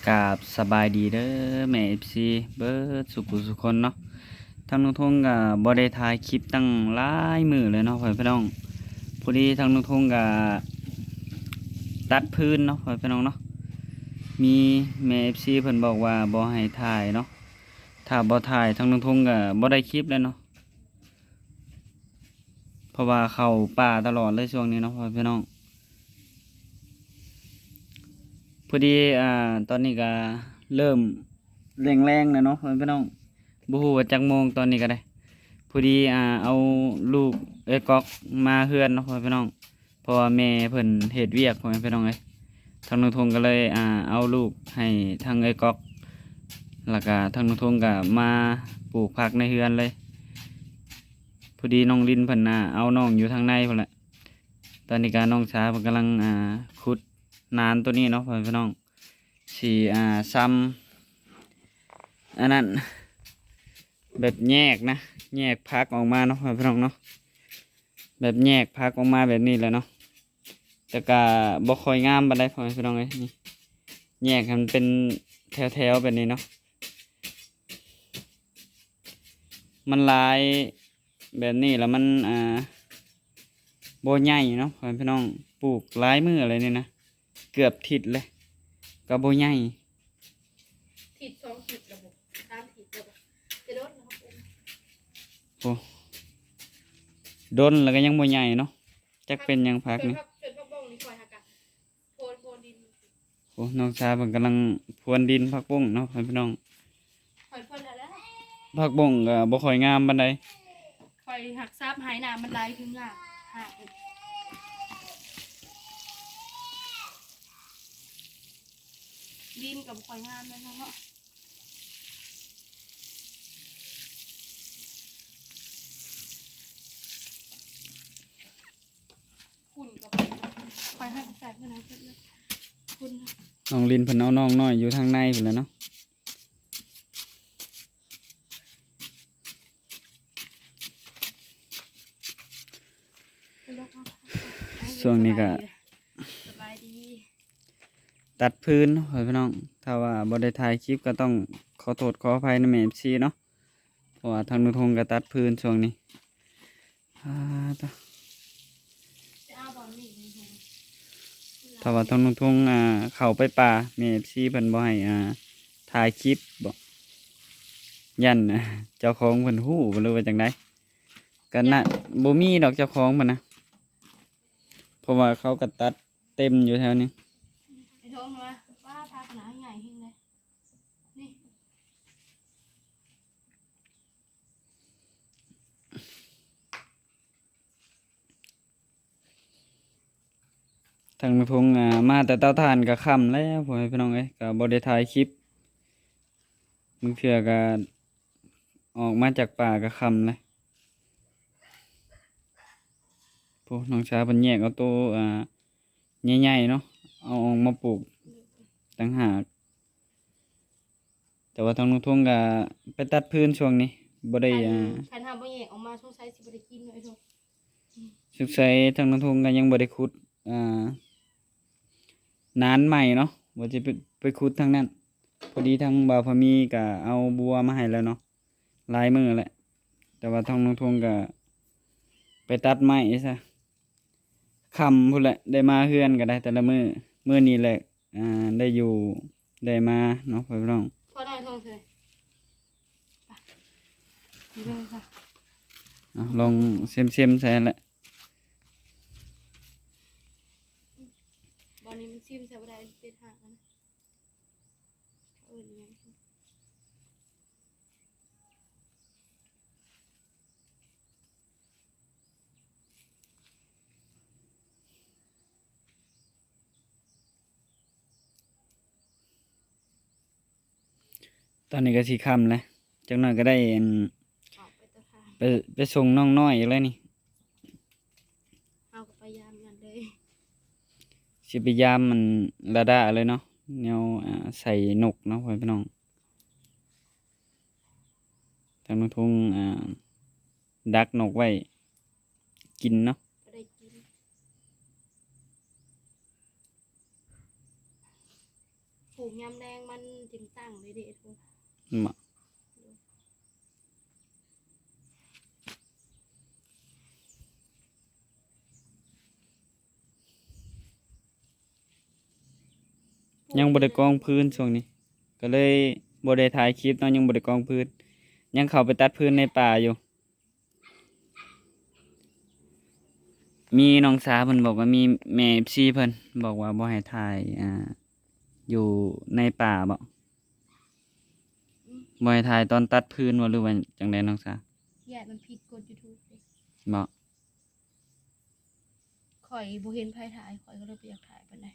ກາບສະບາຍດີເດີແມ່ເອັຟຊີເບິດສູ່ຜູ້ສູ່ຄົນເນາະ. ທາງນ້ອງທົງກໍບໍ່ໄດ້ຖ່າຍຄລິບຕັ້ງຫຼາຍມື້ເລີຍເນາະພໍ່ແມ່ພີ່ນ້ອງ. ພໍດີທາງນ້ອງທົງກໍຕັດຟືນເນາະພໍ່ແມ່ພີ່ນ້ອງເນາະ. ມີແມ່ເອັຟຊີເພິ່ນບອກວ່າບໍ່ໃຫ້ຖ່າຍເນາະ. ຖ້າບໍ່ຖ່າຍທາງນ້ອງທົງກໍບໍ່ໄດ້ຄລິບແລ້ວເນາະ. ເພາະວ່າເຂົ້າປ່າຕະຫຼອດເລີຍຊ່ວງນີ້ເນາະພໍ່ແມ່ພີ່ນ້ອງ. ພໍດີ ອ່າ ຕອນນີ້ກໍເລີ່ມແລງໆແລ້ວເນາະພໍ່ແມ່ພີ່ນ້ອງ. ບໍ່ຮູ້ວ່າຈັກໂມງຕອນນີ້ກໍໄດ້. ພໍດີ ອ່າ ເອົາລູກເອື້ອຍກອກມາເຮືອນເນາະພໍ່ແມ່ພີ່ນ້ອງ. ເພາະວ່າແມ່ເພິ່ນເຮັດວຽກ ພໍ່ແມ່ພີ່ນ້ອງເອີຍ. ທາງນ້ອງທົງກໍເລີຍ ອ່າ ເອົາລູກໃຫ້ທາງເອື້ອຍກອກ ແລ້ວກໍທາງນ້ອງທົງກໍມາປູກຜັກໃນເຮືອນເລີຍ. ພໍດີນ້ອງລິນເພິ່ນ ອ່າ ເອົານ້ອງຢູ່ທາງໃນພຸ້ນແຫຼະ. ຕອນນີ້ກໍນ້ອງຊາເພິ່ນກຳລັງ ອ່າ ຂຸດນານໂຕນີ້ເນາະ ພໍ່ແມ່ພີ່ນ້ອງ. ຊິ ອ່າ ຊຳ ອັນນັ້ນ ແບບແຍກນະ ແຍກຜັກອອກມາເນາະ ພໍ່ແມ່ພີ່ນ້ອງເນາະ. ແບບແຍກຜັກອອກມາແບບນີ້ແຫຼະເນາະ. ແຕ່ກະບໍ່ຄ່ອຍງາມປານໃດ ພໍ່ແມ່ພີ່ນ້ອງເອີຍ. ນີ້ ແຍກໃຫ້ມັນເປັນແຖວໆແບບນີ້ເນາະ. ມັນຫຼາຍແບບນີ້ແລ້ວມັນ ອ່າ ບໍ່ໃຫຍ່ເນາະ ພໍ່ແມ່ພີ່ນ້ອງ. ປູກຫຼາຍມື້ແລ້ວນີ້ນະ ເກືອບທິດເລີຍ ກໍບໍ່ໃຫຍ່ ທິດສອງທິດແລ້ວບໍ ສາມທິດແລ້ວບໍ ຈະດົນແລ້ວ. ໂອ້ ດົນແລ້ວກໍຍັງບໍ່ໃຫຍ່ເນາະ. ຈັກເປັນຫຍັງຜັກນີ້ ໂອ້ ນ້ອງຊາເພິ່ນກຳລັງພວນດິນຜັກບົ້ງເນາະ ພໍ່ແມ່ພີ່ນ້ອງ. ຂ້ອຍພວນແລ້ວແຫຼະ ຜັກບົ້ງກໍບໍ່ຄ່ອຍງາມປານໃດ. ຂ້ອຍຫັກຊາບໃຫ້ນ້ຳມັນໄຫຼຂຶ້ນຫຍ້າ ຫາກດິນກໍບໍ່ຄ່ອຍງາມແລ້ວເນາະ. ຄຸນກໍໄປ ຂ້ອຍໃຫ້ແຕກເທົ່ານັ້ນເບິດເລີຍ ຄຸນ. ນ້ອງລິນເພິ່ນເອົານ້ອງນ້ອຍຢູ່ທາງໃນພຸ້ນແຫຼະເນາະ. ຊ່ວງນີ້ກໍ ສະບາຍດີ ຕັດຟືນເນາະ ພໍ່ແມ່ພີ່ນ້ອງ. ຖ້າວ່າບໍ່ໄດ້ຖ່າຍຄລິບກໍຕ້ອງຂໍໂທດຂໍອະໄພນຳແມ່ເອັຟຊີເນາະ. ເພາະວ່າທາງນ້ອງທົງກໍຕັດຟືນຊ່ວງນີ້. ອາ ຕະ ຖ້າວ່າທາງນ້ອງທົງ ອ່າ ເຂົ້າໄປປ່າ ແມ່ເອັຟຊີເພິ່ນບໍ່ໃຫ້ ອ່າ ຖ່າຍຄລິບບໍ ຢ້ານ ອ່າ ເຈົ້າຂອງເພິ່ນຮູ້ ຫຼືວ່າຈັ່ງໃດ? ກໍນະ ບໍ່ມີດອກເຈົ້າຂອງເພິ່ນນະ ເພາະວ່າເຂົາກໍຕັດເຕັມຢູ່ແຖວນີ້. ໄອ້ທອງວ່າ ປ້າ ພາຄະນະໃຫຍ່ແຮງເລີຍ ນີ້. ທາງນ້ອງທົງ ອ່າ ມາແຕ່ເຕົາຖ່ານກໍຄ່ຳແລ້ວ ພໍ່ແມ່ພີ່ນ້ອງເອີຍ ກໍບໍ່ໄດ້ຖ່າຍຄລິບ. ບາງເທື່ອກໍອອກມາຈາກປ່າກໍຄ່ຳແລ້ວ. ໂອ້ ນ້ອງຊາເພິ່ນແຍກເອົາໂຕ ອ່າ ໃຫຍ່ໆເນາະ ເອົາອອກມາປູກຕ່າງຫາກ. ແຕ່ວ່າທາງນ້ອງທົງກໍໄປຕັດຟືນຊ່ວງນີ້ ບໍ່ໄດ້ ຄັນ ອ່າ ຄັນເຮົາບໍ່ແຍກອອກມາ ສົງໄສຊິບໍ່ໄດ້ກິນເນາະ ໄອ້ທົງ. ສົງໄສທາງນ້ອງທົງກໍຍັງບໍ່ໄດ້ຂຸດ ອ່າ ນານໃໝ່ເນາະ ວ່າຈະໄປ ໄປຂຸດທາງນັ້ນ. ພໍດີທາງບ່າວພາມີກໍເອົາບົວມາໃຫ້ແລ້ວເນາະ ຫຼາຍມື້ແລ້ວ ແຕ່ວ່າທາງນ້ອງທົງກໍໄປຕັດໄມ້ຊະ ຄ່ຳພຸ້ນແຫຼະ ໄດ້ມາເຮືອນກໍໄດ້ແຕ່ລະມື້. ມື້ນີ້ແຫຼະ ອ່າ ໄດ້ຢູ່ໄດ້ມາເນາະ ພໍ່ແມ່ພີ່ນ້ອງ. ພໍໜ້ອຍໂທເລີຍ ເອົາ ລອງເຊັມໆໃສ່ຫັ້ນແຫຼະ. ບ່ອນນີ້ມັນຊິມໃສ່ບໍ່ໄດ້ ເປັນຫາກຫັ້ນນະ ເຂົາເອີ້ນຫຍັງ. ຕອນນີ້ກໍຊິຄ່ຳແລ້ວ ຈັກໜ້ອຍກໍໄດ້ ອັນ ອອກໄປຕະທາງ ໄປ ໄປສົ່ງນ້ອງນ້ອຍອີກແລ້ວນີ້. ເຮົາກໍໄປຢາມມັນເລີຍ ຊິໄປຢາມມັນລະດາເລີຍເນາະ ແນວ ອ່າ ໃສ່ນົກເນາະ ພໍ່ແມ່ພີ່ນ້ອງ. ທາງນ້ອງທົງ ອ່າ ດັກນົກໄວ້ກິນເນາະ ບໍ່ໄດ້ກິນ. ໂຫ ປູກຍາມແລ້ງມັນຈຶ່ງຕັ້ງເລີຍເດ້. ຍັງບໍ່ໄດ້ກອງຟືນຊ່ວງນີ້ ກໍເລີຍບໍ່ໄດ້ຖ່າຍຄລິບເນາະ ຍັງບໍ່ໄດ້ກອງຟືນ ຍັງເຂົ້າໄປຕັດຟືນໃນປ່າຢູ່. ມີນ້ອງສາເພິ່ນບອກວ່າ ມີແມ່ເອັຟຊີເພິ່ນບອກວ່າບໍ່ໃຫ້ຖ່າຍ ອ່າ ຢູ່ໃນປ່າບໍ? ບໍ່ໃຫ້ຖ່າຍຕອນຕັດຟືນບໍ ຫຼືວ່າຈັ່ງໃດນ້ອງສາ? ຢ້ານມັນຜິດກົດຢູທູບເດ້. ບໍ? ຂ້ອຍບໍ່ເຫັນໃຜຖ່າຍ ຂ້ອຍກໍເລີຍບໍ່ຢາກຖ່າຍປານໃດ.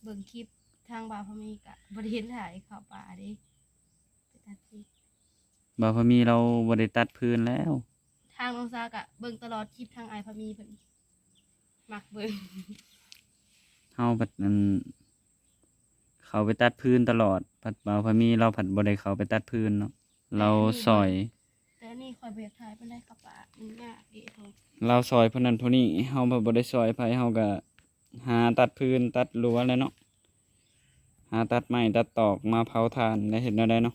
ເບິ່ງຄລິບທາງບ່າວພາມີກະບໍ່ໄດ້ເຫັນຖ່າຍເຂົ້າປ່າເດ້ ໄປຕັດຄລິບ. ບ່າວພາມີລາວບໍ່ໄດ້ຕັດຟືນແລ້ວ. ທາງນ້ອງສາກະເບິ່ງຕະຫຼອດຄລິບທາງອ້າຍພາມີເພິ່ນ ມັກເບິ່ງ. ເຮົາພັດ ອັນ ເຂົ້າໄປຕັດຟືນຕະຫຼອດ ພັດບ່າວພາມີລາວພັດບໍ່ໄດ້ເຂົ້າໄປຕັດຟືນເນາະ. ລາວຊ່ອຍ ແຕ່ນີ້ຂ້ອຍບໍ່ຢາກຖ່າຍປານໃດ ເຂົ້າປ່າມັນຍາກເດ້. ລາວຊ່ອຍຜູ້ນັ້ນຜູ້ນີ້ ເຮົາບໍ່ໄດ້ຊ່ອຍໃຜ ເຮົາກະຫາຕັດຟືນຕັດລົວແຫຼະເນາະ ຫາຕັດໄມ້ຕັດຕອກມາເຜົາຖ່ານ ແລະເຮັດແນວໃດເນາະ.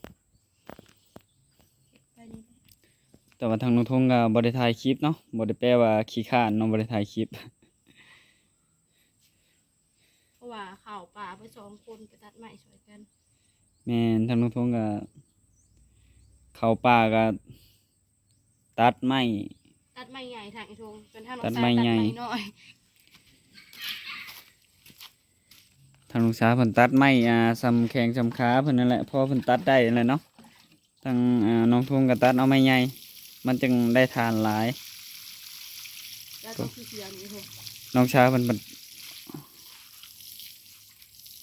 ແຕ່ວ່າທາງນ້ອງທົງກະບໍ່ໄດ້ຖ່າຍຄລິບເນາະ ບໍ່ໄດ້ແປວ່າຂີ້ຄ້ານເນາະ ບໍ່ໄດ້ຖ່າຍຄລິບ. ເພາະວ່າເຂົ້າປ່າໄປສອງຄົນ ໄປຕັດໄມ້ຊ່ວຍກັນ. ແມ່ນ ທາງນ້ອງທົງກະເຂົ້າປ່າກະຕັດໄມ້ ຕັດໄມ້ໃຫຍ່ທາງໄອ້ທົງ ສ່ວນທາງນ້ອງສາຕັດໄມ້ໃຫຍ່ ຕັດໄມ້ນ້ອຍ. ທາງນ້ອງສາເພິ່ນຕັດໄມ້ ອ່າ ສ່ຳແຂງສ່ຳຂາເພິ່ນນັ້ນແຫຼະ ພໍເພິ່ນຕັດໄດ້ນັ້ນແຫຼະເນາະ. ທາງ ອ່າ ນ້ອງທຸງກໍຕັດເອົາໄມ້ໃຫຍ່ ມັນຈຶ່ງໄດ້ຖ່ານຫຼາຍ. ແລ້ວກໍຄືຊິເອົານີ້ໂຫ ນ້ອງສາວເພິ່ນບັດ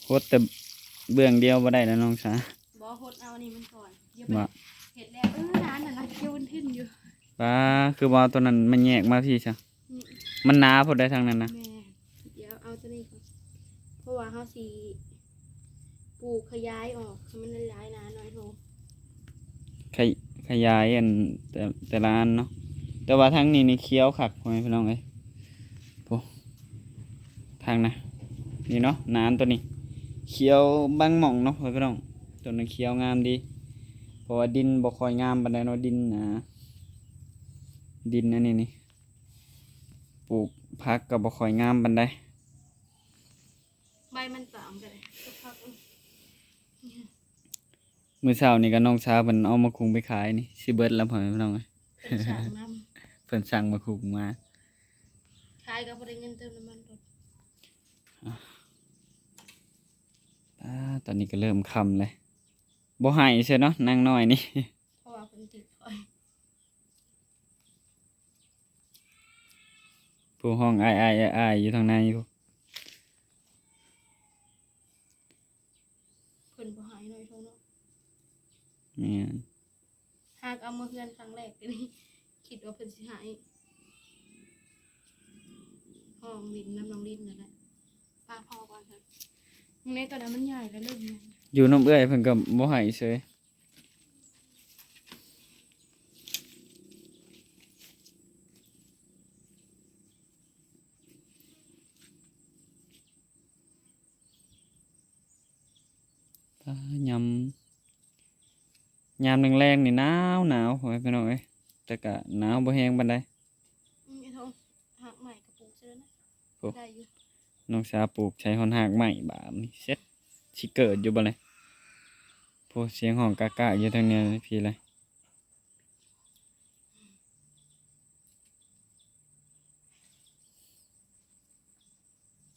ຫົດແຕ່ເບື້ອງດຽວບໍ່ໄດ້ແລ້ວນ້ອງສາວ. ບໍ່ ຫົດເອົາອັນນີ້ມັນກ່ອນ ດຽວມັນເຮັດແລ້ວ. ເອີ ນານນັ້ນລະ ດຽວມັນທຶນຢູ່. ປາ ຄືບໍ່ເອົາຕົວນັ້ນມາແຍກມາພີ້ຊະ. ອືມ ມັນໜາໂພດໃດ໋ທາງນັ້ນນະ. ແມ່ນ ດຽວເອົາຕົວນີ້ກ່ອນ ເພາະວ່າເຮົາຊິ ປູກຂະຫຍາຍອອກໃຫ້ມັນຫຼາຍໆ ໜາໜ້ອຍໂທ ຂະ ຂະຫຍາຍອັນແຕ່ ແຕ່ລະອັນເນາະ. ແຕ່ວ່າທາງນີ້ນີ້ຂຽວຄັກ ພໍ່ແມ່ພີ່ນ້ອງເອີຍ. ໂອ້ ທາງນະ ນີ້ເນາະ ໜານຕົວນີ້ຂຽວບາງໝ່ອງເນາະ ພໍ່ແມ່ພີ່ນ້ອງ. ຕົວນັ້ນຂຽວງາມດີ ເພາະວ່າດິນບໍ່ຄ່ອຍງາມປານໃດເນາະ ດິນ ອ່າ ດິນອັນນີ້ນີ້ ປູກຜັກກໍບໍ່ຄ່ອຍງາມປານໃດ. ໃບມັນຕາມກັນເລີຍ ຈັກພັກ. ມື້ເຊົ້ານີ້ກໍນ້ອງສາວເພິ່ນເອົາໝາກຫຸ່ງໄປຂາຍນີ້ ຊິເບິດແລ້ວ ພໍ່ແມ່ພີ່ນ້ອງເອີຍ. ເພິ່ນສັ່ງນຳ ເພິ່ນສັ່ງໝາກຫຸ່ງມາ ຂາຍກໍບໍ່ໄດ້ເງິນເຕີມນ້ຳມັນລົດ. ອາ ຕອນນີ້ກໍເລີ່ມຄ່ຳແລ້ວ ບໍ່ໄຫ້ເຊີເນາະ ນາງນ້ອຍນີ້ ເພາະວ່າເພິ່ນຕິດຂ້ອຍ. ຜູ້ຮ້ອງອ້າຍໆ ອ້າຍໆ ຢູ່ທາງໃນພຸ້ນ. ເພິ່ນບໍ່ໃຫ້ນ້ອຍເທົ່າເນາະ. ແມ່ນ ຫາກເອົາມາເຮືອນຄັ້ງແລກນີ້ ຄິດວ່າເພິ່ນຊິໃຫ້ ຮ້ອງຫຼິ້ນນຳນ້ອງລິນນັ້ນແຫຼະ. ປ້າພໍກ່ອນເຖາະ ໃນຕອນນັ້ນມັນໃຫຍ່ແລ້ວ ເລີ່ມໃຫຍ່. ຢູ່ນຳເອື້ອຍເພິ່ນກໍບໍ່ໃຫ້ເຊີຍ. ຍາມ ຍາມແລງໆ ນີ້ໜາວໆ ພໍ່ແມ່ພີ່ນ້ອງເອີຍ ແຕ່ກະໜາວບໍ່ແຮງປານໃດ. ອືມ ໄອ້ທອງ ຮາກໄມ້ກະປູກໃສ່ແລ້ວນະ ໂອ້ ໄດ້ຢູ່. ນ້ອງສາປູກໃສ່ຮອດຮາກໄມ້ ບາດນີ້ເສັດ ຊິເກີດຢູ່ບໍ່ແລະ. ໂອ້ ສຽງຮ້ອງກະກະຢູ່ທາງນີ້ພີ້ລະ.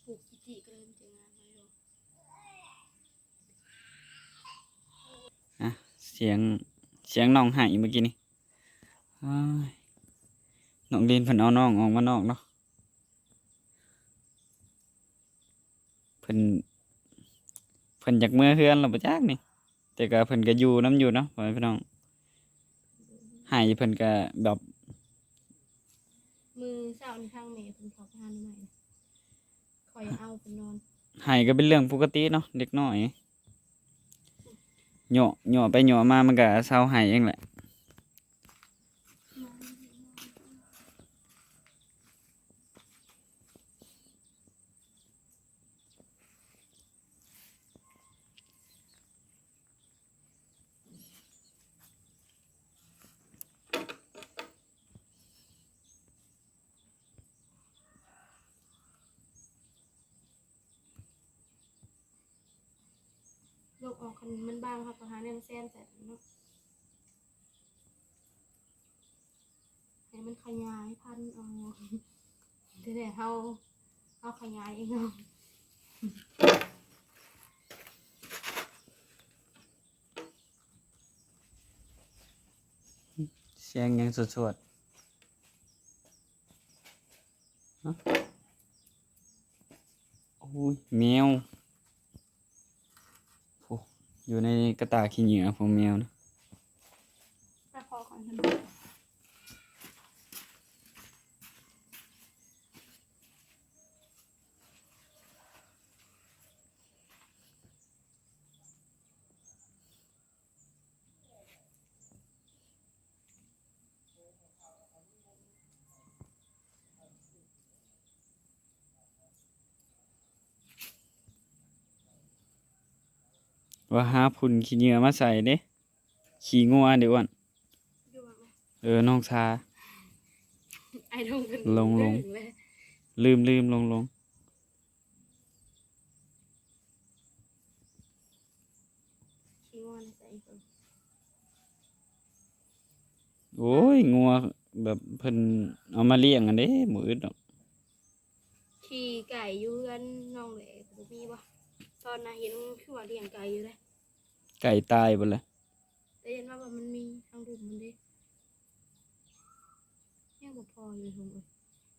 ປູກຈິໆ ກໍເລີຍມັນຈະງາມໜ້ອຍດອກ. ອະ ສຽງ ສຽງນ້ອງໄຫ້ເມື່ອກີ້ນີ້. ອ້າຍ ນ້ອງລິນເພິ່ນເອົານ້ອງອອກມານອກເນາະ. ເພິ່ນ ເພິ່ນຢາກເມືອເຮືອນແລ້ວບໍ່ຈັກນີ້ ແຕ່ກະເພິ່ນກະຢູ່ນຳຢູ່ເນາະ ພໍ່ແມ່ພີ່ນ້ອງ. ໄຫ້ເພິ່ນກະແບບ ມື້ເຊົ້ານີ້ທາງແມ່ເພິ່ນເຂົ້າໄປຫາໜໍ່ໄມ້ ຂ້ອຍເອົາໄປນອນ. ໄຫ້ກໍເປັນເລື່ອງປົກກະຕິເນາະ ເດັກນ້ອຍ ເຍາະ ເຍາະໄປເຍາະມາ ມັນກໍເຊົາໄຫ້ເອງແຫຼະ. ອ ອກ ຄັນມັນບາງ ເຮົາກໍຫາແນວແຊມໃສ່ເນາະ ໃຫ້ມັນຂະຫຍາຍພັນອອກ. ແຕ່ແລ້ວເຮົາ ເຮົາຂະຫຍາຍເອງເນາະ. ສຽງຫຍັງສວດໆ? ຮະ? ໂອ້ຍ ແມວ. ໂອ້ ຢູ່ໃນກະຕ່າຂີ້ເຫຍື້ອພວກແມວນະ. ໄປພໍກ່ອນ. ວ່າຫາຝຸ່ນຂີ້ເຫຍື້ອມາໃສ່ເດ້. ຂີ້ງົວເດ້ອ້ວນ. ເອີ ນ້ອງຊາ ອ້າຍລົງເພິ່ນ ລົງໆ ລືມແລ້ວ ລືມໆ ລົງໆ. ໂອ້ຍ ງົວແບບເພິ່ນເອົາມາລ້ຽງຫັ້ນເດ້ ບໍ່ອຶດດອກ. ຂີ້ໄກ່ຢູ່ເຮືອນນ້ອງແຫຼກໍບໍ່ມີບໍ່? ຕອນນະເຫັນຄືວ່າລ້ຽງໄກ່ຢູ່ເດ້. ໄກ່ຕາຍເບິດແລ້ວ. ແຕ່ເຫັນວ່າ ວ່າມັນມີທາງລຸ່ມມັນເດ້ ຍັງບໍ່ພໍຢູ່ທຸກຄົນເອີຍ.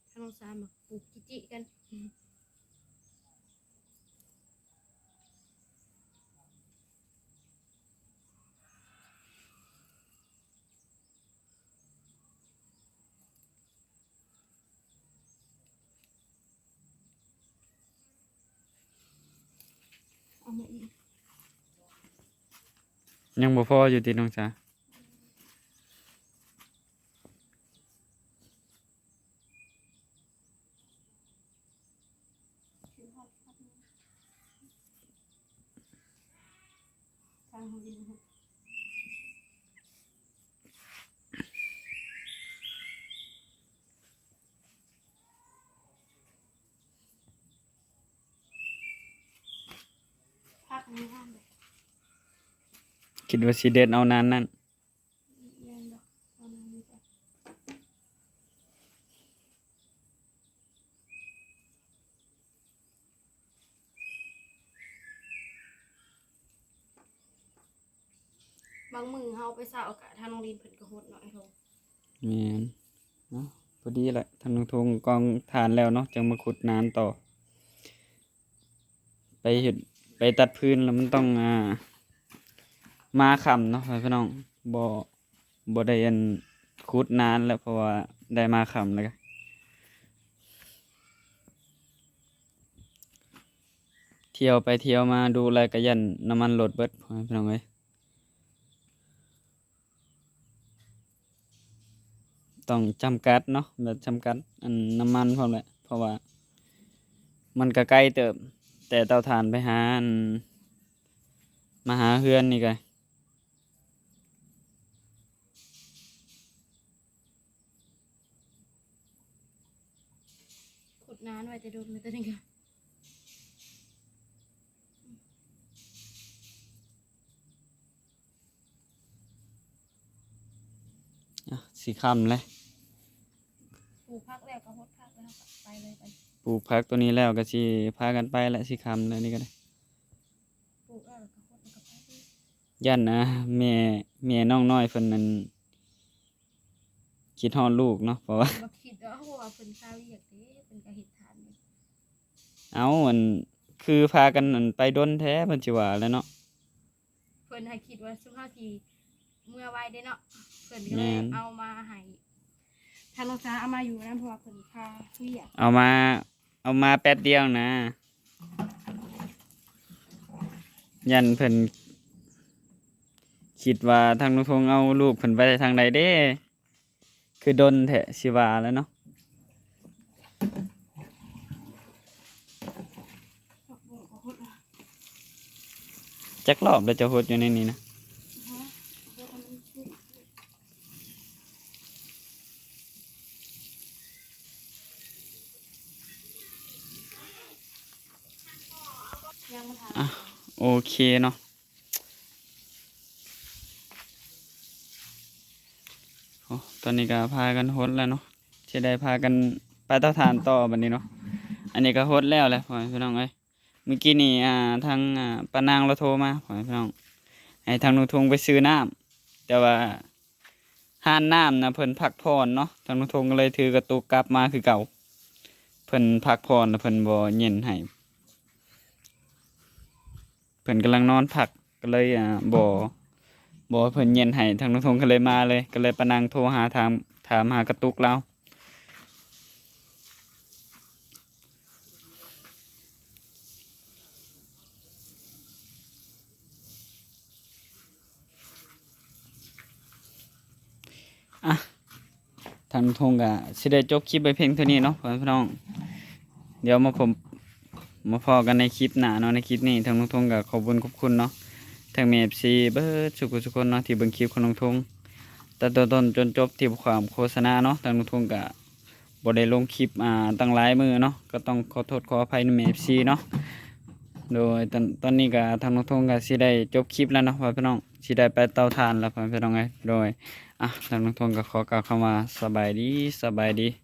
ທາງນ້ອງສາມັກປູກຈິໆກັນ. ເອົາມາອີກ. ຍັງບໍ່ພໍຢູ່ຕິນ້ອງສາ? ຄິດວ່າຊິເດັດເອົານານນັ້ນ. ບາງມື້ເຮົາໄປເຊົ້າກະທາງໂຮງຮຽນເພິ່ນກໍຫົດເນາະ ໄອ້ໂທ. ແມ່ນເນາະ ພໍດີແຫຼະ ທາງນ້ອງທົງກອງຖ່ານແລ້ວເນາະ ຈັ່ງມາຂຸດນານຕໍ່. ໄປເຮັດ ໄປຕັດຟືນແລ້ວມັນຕ້ອງ ອ່າ ມາຄ່ຳເນາະ ພີ່ນ້ອງ ບໍ່ ບໍ່ໄດ້ອັນ ຂຸດນານແລ້ວ ເພາະວ່າໄດ້ມາຄ່ຳແລ້ວກະ ທ່ຽວໄປທ່ຽວມາດຸແລ້ວກະຢ້ານນ້ຳມັນລົດເບິດ ພໍ່ແມ່ພີ່ນ້ອງເອີຍ. ຕ້ອງຈຳກັດເນາະ ແບບຈຳກັດອັນນ້ຳມັນພ້ອມແຫຼະ ເພາະວ່າມັນກະໄກເຕີບ ແຕ່ເຕົາຖ່ານໄປຫາອັນ ມາຫາເຮືອນນີ້ກະ ຂຸດນານໄວ້ແຕ່ດົນແລ້ວ ໂຕນີ້ກະ ອ່ະ ຊິຄ່ຳແລ້ວ ປູກຜັກແລ້ວກໍຫົດຜັກແລ້ວກໍໄປເລີຍ ໄປ ປູກຜັກໂຕນີ້ແລ້ວກໍຊິພາກັນໄປແຫຼະ ຊິຄ່ຳແລ້ວນີ້ກໍໄດ້ ປູກແລ້ວກໍຫົດແລ້ວກໍໄປເລີຍ. ຢ້ານ ອ່າ ແມ່ ແມ່ນ້ອງນ້ອຍເພິ່ນນັ້ນ ຄິດຮອດລູກເນາະ ເພາະວ່າ ບໍ່ຄິດດອກ ເພາະວ່າເພິ່ນຄາວຽກເດ້ ເພິ່ນກໍເຮັດທານເດ້. ເອົ້າ ອັນ ຄືພາກັນ ອັນ ໄປດົນແທ້ ເພິ່ນຊິວ່າແຫຼະເນາະ. ເພິ່ນໃຫ້ຄິດວ່າຊຸມເຮົາຊິເມືອໄວເດ້ເນາະ ເພິ່ນກໍເລີຍ ແມ່ນ ເອົາມາໃຫ້ ທາງນ້ອງສາເອົາມາຢູ່ນຳ ເພາະວ່າເພິ່ນຄາວຽກ ເອົາມາ ເອົາມາແປັບດຽວນະ ຢ້ານເພິ່ນຄິດວ່າທາງລຸງທົງເອົາລູກເພິ່ນໄປທາງໃດເດ້ ຄືດົນແທ້ ຊິວ່າແລ້ວເນາະ. ຈັກລອບແລ້ວເຈົ້າຫົດຢູ່ໃນນີ້ນະ? ອ່ະ ໂອເຄເນາະ. ຕອນນີ້ກໍພາກັນຫົດແລ້ວເນາະ ຊິໄດ້ພາກັນໄປເຕົາຖ່ານຕໍ່ບັດນີ້ເນາະ. ອັນນີ້ກໍຫົດແລ້ວແຫຼະ ພໍ່ແມ່ພີ່ນ້ອງເອີຍ. ມື້ກີ້ນີ້ ອ່າ ທາງ ອ່າ ປ້ານາງລາວໂທມາ ພໍ່ແມ່ພີ່ນ້ອງ ໃຫ້ທາງລຸງທົງໄປຊື້ນ້ຳ ແຕ່ວ່າຮ້ານນ້ຳນະເພິ່ນພັກຜ່ອນເນາະ ທາງລຸງທົງກໍເລີຍຖືກະຕຸກກັບມາຄືເກົ່າ. ເພິ່ນພັກຜ່ອນ ເພິ່ນບໍ່ເຢັນໃຫ້ ເພິ່ນກຳລັງນອນພັກ ກໍເລີຍ ອ່າ ບໍ່ ບໍ່ໃຫ້ເພິ່ນເຢັນໃຫ້ ທາງລຸງທົງກໍເລີຍມາເລີຍ ກໍເລີຍປ້ານາງໂທຫາ ຖາມ ຖາມຫາກະຕຸກລາວ. ອ່ະ ທາງລຸງທົງກະຊິໄດ້ຈົບຄລິບໄວ້ພຽງເທົ່ານີ້ເນາະ ພໍ່ແມ່ພີ່ນ້ອງ. ດຽວມາພົບມາພໍ້ກັນໃນຄລິບໜ້າເນາະ. ໃນຄລິບນີ້ທາງລຸງທົງກະຂອບບຸນຂອບຄຸນເນາະ ທັງແມ່ເອັຟຊີເບິດສູ່ຜູ້ສູ່ຄົນເນາະ ທີ່ເບິ່ງຄລິບຂອງລຸງທົງ ແຕ່ຕົ້ນຈົນຈົບ ທີ່ບໍ່ຂ້າມໂຄສະນາເນາະ. ທາງລຸງທົງກະບໍ່ໄດ້ລົງຄລິບ ອ່າ ຕັ້ງຫຼາຍມື້ເນາະ ກໍຕ້ອງຂໍໂທດຂໍອະໄພນຳແມ່ເອັຟຊີເນາະ. ໂດຍ ຕອນ ຕອນນີ້ກະທາງລຸງທົງກະຊິໄດ້ຈົບຄລິບແລ້ວເນາະ ພໍ່ແມ່ພີ່ນ້ອງ ຊິໄດ້ໄປເຕົາຖ່ານແລ້ວ ພໍ່ແມ່ພີ່ນ້ອງເອີຍ. ໂດຍ ອ່ະ ທາງລຸງທົງກໍຂໍກ່າວຄຳວ່າສະບາຍດີ ສະບາຍດີ.